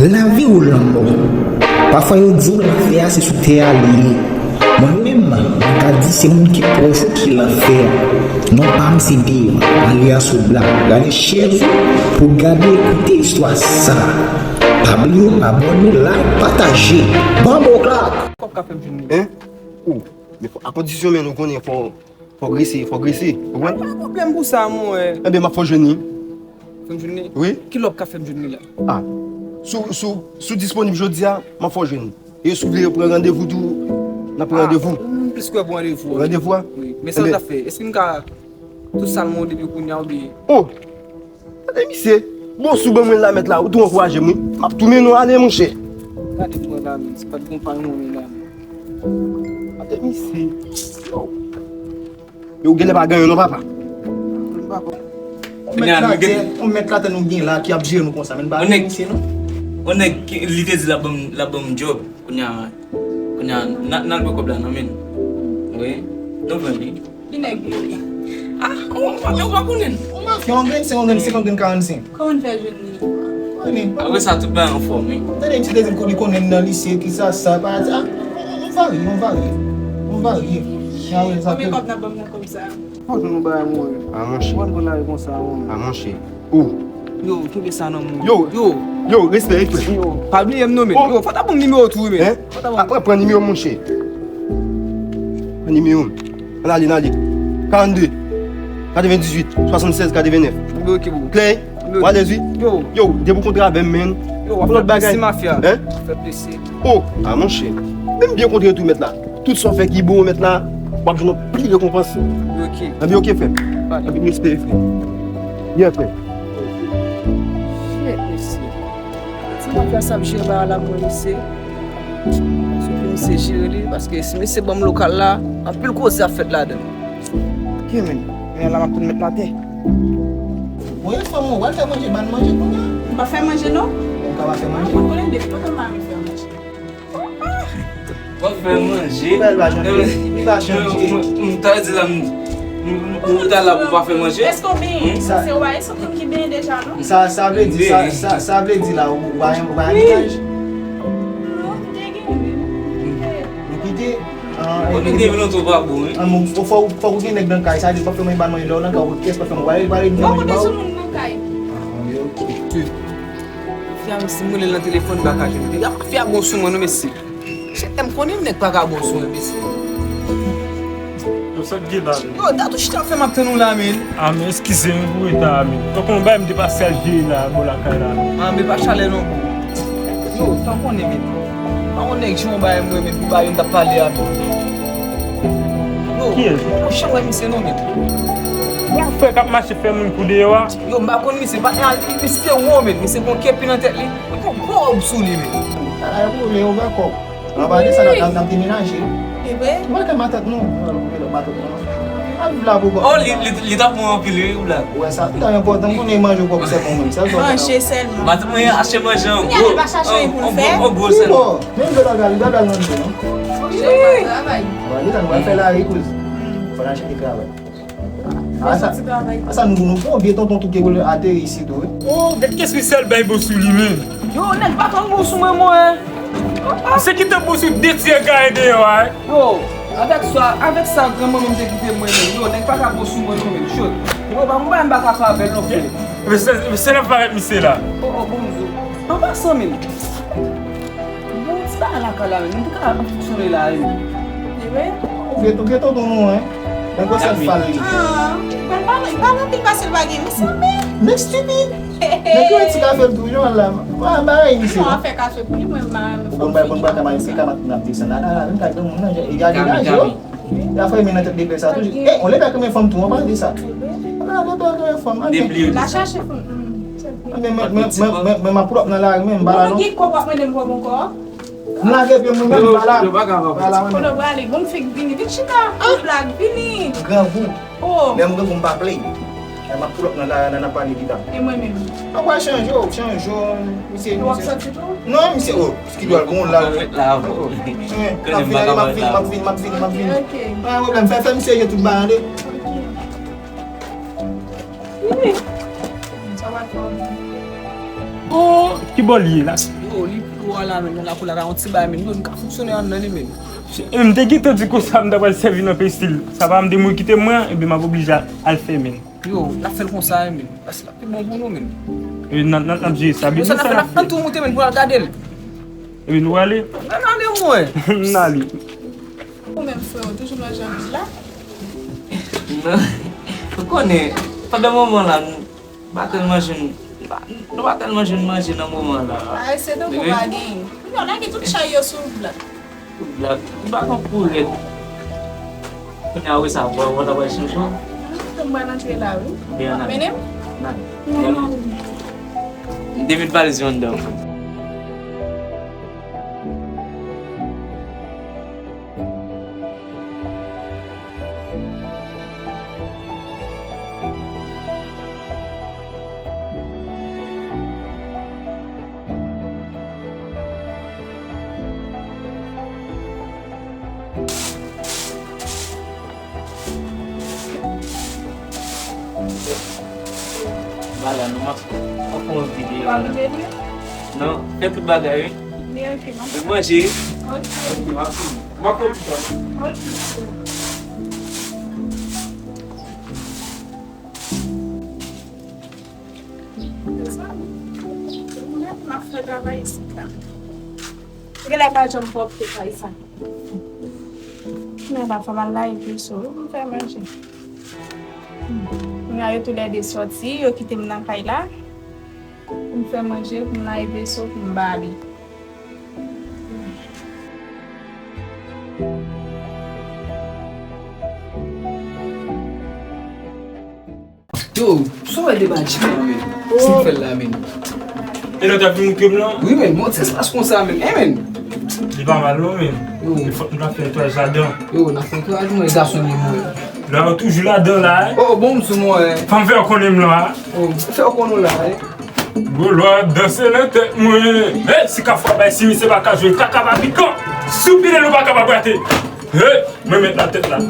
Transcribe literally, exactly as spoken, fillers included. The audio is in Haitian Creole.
Lavi ou lanmò. Pafwa yo di w lanfè a se sou tè a li ye. Mwen menm, mwen ka di se moun ki pwòch ou ki lanfè a. Non pa m se Deva, alyas Obla. Gade chèz ou pou gade, koute istwa sa. Pa bliye abòne, like, pataje. Bòmbòklak! Kòb ka fè m jwenn li. Hein? Ou, men fò, a kondisyon men nou konnen fò, fò grese, fò grese. Ou konprann? Pa pwoblèm pou sa, monchè. Enben, m ap fè w jwenn li. Fè m jwenn li? Wi. Kilè w ka fè m jwenn li la? Ah. Si w, si w, si w disponib jodi a, m ap fè w jwenn li. E si w vle pran randevou tou, n ap pran randevou. Ah, m plis kwè pou randevou a. Randevou a? Wi. Men sa w ta fè? Èske m ka tou sa l mande depi kounye a oubyen? Oh! Gade misye. Bon, si w ban mwen l la mèt la, ou tou ankouraje m, wi. M ap tou mennen w ale, monchè. Gade mwen la, men. Se pa t gon pa yon moun la, men. Gade misye. Yo. Yo, ou genlè pa gen anyen non, papa. Yon mèt latè, yon mèt latè nou gen la ki ap jere nou konsa, men n pa gen misye non. Yon nèg ki, li te di l ap ban m, l ap ban m djòb. Kounye a, kounye a, n a, n al pran kòb la nan men l. Wi. Nou pran li. Ki nèg li? Ah, ou, ou, ou pa konnen l? Yon mafya, yon grenn senk, yon grenn senkant, yon grenn karannsenk. Kòman n fè jwenn li? Apre sa, tout bagay anfòm, wi. Tande, misye te di l li konnen m nan lise, ki sa, sa, pa di, ah, on, on, on varye, on varye. On varye. Konbyen kòb n ap ban m nan kòb sa? Fò jwenn yon bagay, mwen. Ah, monchè. Mwen konn lari konsa, mwen. Ah, monchè. Oh. Yo, kenbe sa nan men w. Yo. Yo. Yo, respè, respè. Yo, pa bliye m non, men. Oh. Yo, fò ta ban m nimewo tou, wi, men. Hein? Fò ta ban m. Pran, pran nimewo m, monchè. Pran nimewo m. Ann ale, ann ale. Karannde, katrevendizuit, swasannsèz, katrevennèf. Yo, ok, bro. Klè? Yo. W alèz, wi? Yo. Yo, depi w kontre avè m, men. Yo, w ap fè plezi, mafya. Hein? W ap fè plezi. Oh, ah, monchè. Men m byen kontre tou, mèt la. Tout sa w fè ki bon, mèt la, w ap jwenn yon pil rekonpans. Ok. Anben, ok, frè m. Anpil respè, frè m. Byen, frè m. Shit, mesye. Ti mafya sa ap jere bagay la pou mwen, mesye. Sou pou misye jere li, paske si mesye ban m lokal la, anpil koze ap fèt ladan l. Ok, men. Men la m ap tounen mèt latè. Bon, e fanm, w al fè manje, ban manje kounye a. M pa fè manje, non. Ou ka pa fè manje? Mwen konnen depi lontan m pa renmen fè manje. W ap fè manje. Bèl pa chanje. Li pa chanje. M, m, m ta di la, m, m, m, ou ta la pou pa fè manje. Èske w benyen? Hmm? Se w pa, se w ki benyen deja, non? Sa, sa vle di, sa, sa, sa vle di la, ou, ou pa, ou pa gen mennaj? Non, m te genyen, men m kite. Ou kite? Ah, ou kite vin lontan pa bon, wi. Ah, men fò, fò, fò ou gen nèg nan kay, sa vle di w p ap fè manje, ban manje lè w nan kay, ou kès p ap fè manje, ou pa, ou pa, ou pa. Bon, konbyen sou moun nan kay? Ah, ok, ok. Fia m, si m rele l nan telefòn, m pa ka jwenn li. Fia bon sou mwen, non, mesye. Chètè, m konnen nèg pa ka bon sou mwen, mesye. Yo, sa k gen la, men? Yo, dat ou chita ap fè m ap tann ou la, men. Ah, men eskize m pou reta a, men. Tankou yon bagay m te pase al jere la, bò lakay la. Ah, men pa chalè non, bro. Yo, tan konnen, men. Pa yon nèg jan yon bagay mwen, men, pou bagay yo m t ap pale a, men. Yo, kiyès? Ou janm wè misye non, men. Bon, frè k ap mache fè moun kou deyò a. Yo, m pa konn misye, patnè a, misye wo, men. Misye gon kepi nan tèt li. Li gon gwo wòb sou li, men. Bagay pou li, yo, gwo kòb. Anba de sa, n ap, n ap demenaje. E vre? Ou pa gen matant, non. Ou pa gen matant, non. Ap viv la pou kòb. Oh, li, li, li t ap pran anpil, wi, ou la. Ou wè sa, li ta enpòtan, m konnen manje w pwòp sèlman, menm sèl sa. Manje sèlman. Matant mwen achte manje an gwo, an gwo, an gwo sèlman. Menm de bagay, li pa pral nan de, non. Wi. Anba de sa, nou pral fè lari, kouz. Fò n al chèche travay. Asa, asa nou, nou pran vye tonton tou ki ateri isit tou, wi. Oh, gad kès misye al bay bon sou li menm. Yo, nèg pa konn bon sou mwen, mwen. Misye kite bon sou de ti egare deyò a, wi. Yo, avèk sa, avèk sa granmanman m te kite mwen menm. Yo, nèg pa ka bon sou mwen non, menm. Chòt. Yo, pa mwen, m pa ka fè avè l non, frè. Mesye, mesye, n ap fè avèk misye la. Oh, oh, bon, bon. An pasan, menm. Bon, ti bagay lakay la, menm. M te ka fonksyone la, wi. E vre? Ou gen, ou gen tonton nou, hein? Nèg yo sèl fal li. Ah, mwen pa, pa nan pil pase l pa gen, men sa, men. Nèg stipid. Nèg yo ti kafe l tou, jan la. Ba, ba, misye. Non, afè kafe pou li, mwen, m pa renmen. Ou konn bay, konn bay kama, se kama n ap desann la, la, la, menm kay granmoun nan, e gade laj yo. Y ap fè men nan tèt de bèl sa toujou. Eh, on lepè renmen fanm tou, an pale de sa. On lepè renmen fanm, an. Depi l a chache fanm. Men, men, men, men, men, men, m ap pwòp nan lari, men, m pa la, non. Ou gen kòb w ap mande m kòb ankò? M lage pye m, mwen menm, m pa la. Yo, yo pa ka, papa. Pa la, mwen menm. Kote w prale? Bon, m fèk vini. Vin chita. Ah! Blag, vini. Grangou. Oh. Lè m grangou, m pa play. Lè m ap pull up nan la, nan, nan pale pita. E mwen menm? An pral chanje w, chanje w, misye, misye. W ap sòti tou? Non, misye, oh, ki dwal bon la. Mwen la, bon. Eh, m ap vin, m ap vin, m ap vin, m ap vin, m ap vin. Ok. Pa gen pwoblèm, fè, fè misye gen tout bagay, tande. Ok. Wi. Sa va fè w. Oh, ki bò l ye la? Oh, li pli wo la, men, nan lakou la, ka yon ti bagay, men, nou ka fonksyone anndan li, men. E m te gentan di konsa, m ta pral sèvi nan pestil. Sa pa m de mwen kite mwen, epi m ap oblije al, al fè, men. Yo, n ap fè l konsa, men. Paske l ap pi bon pou nou, men. E n ap, n ap, n ap jere sa. Yo, sa n ap fè, n ap pran tou moute, men, pou al gade l. Epi nou ale? Nan ale, mwen. N ale. Ou menm, frè, ou toujou manje anpil la? Non. Ou konnen, pandan moman la, nou pa tèlman jwenn, nou pa, nou pa tèlman jwenn manje nan moman la. Ay, se tankou pa genyen. Yo, lage tout chay yo sou blak. Tout blak. Li pa tankou rèd. Kounye a, wi, sa, bon, bon, ta pral chanje. Mwen pral antre la, wi. Mennen m? Nan. M te met valiz yo anndan. Bagay nou, m ap, m ap fè yon videyo la. Non, fè tout bagay, wi. Li oke, m ap manje. Oke. Oke, m ap fini. M ap fè tout sa. Oke. Mezanmi, mwen menm m ap fè travay isit la. Genlè pa janm pwòpte kay sa. Men la, fò m al lave veso wi, pou m fè manje. Kounye a, yo toulède sòti, yo kite m nan kay la. Pou m fè manje, pou m lave veso, pou m ba li. Yo, sa w wè de Badji la, men? Sa l fè l la, men? E lòt ap vin moute m lan? Wi, men, bon, ti espas konsa, men. Eh, men. Li pa mal, non, men. Yo. Men fòk nou ta fè netwayaj ladan. Yo, n ap fè netwayaj, mwen, gason li, mwen. Lè yo toujou ladan la, hein? Oh, bon, m sou mwen, hein. Fòm fè yo konnen m lan, hein. Oh, fè yo konnen w la, hein. Gwo lwa danse nan tèt mwen. Hey, si kafou a bay, si misye pa ka jwe, kaka pa pikan. Si w pile, nou pa kapab rate. Hey, mwen met nan tèt la.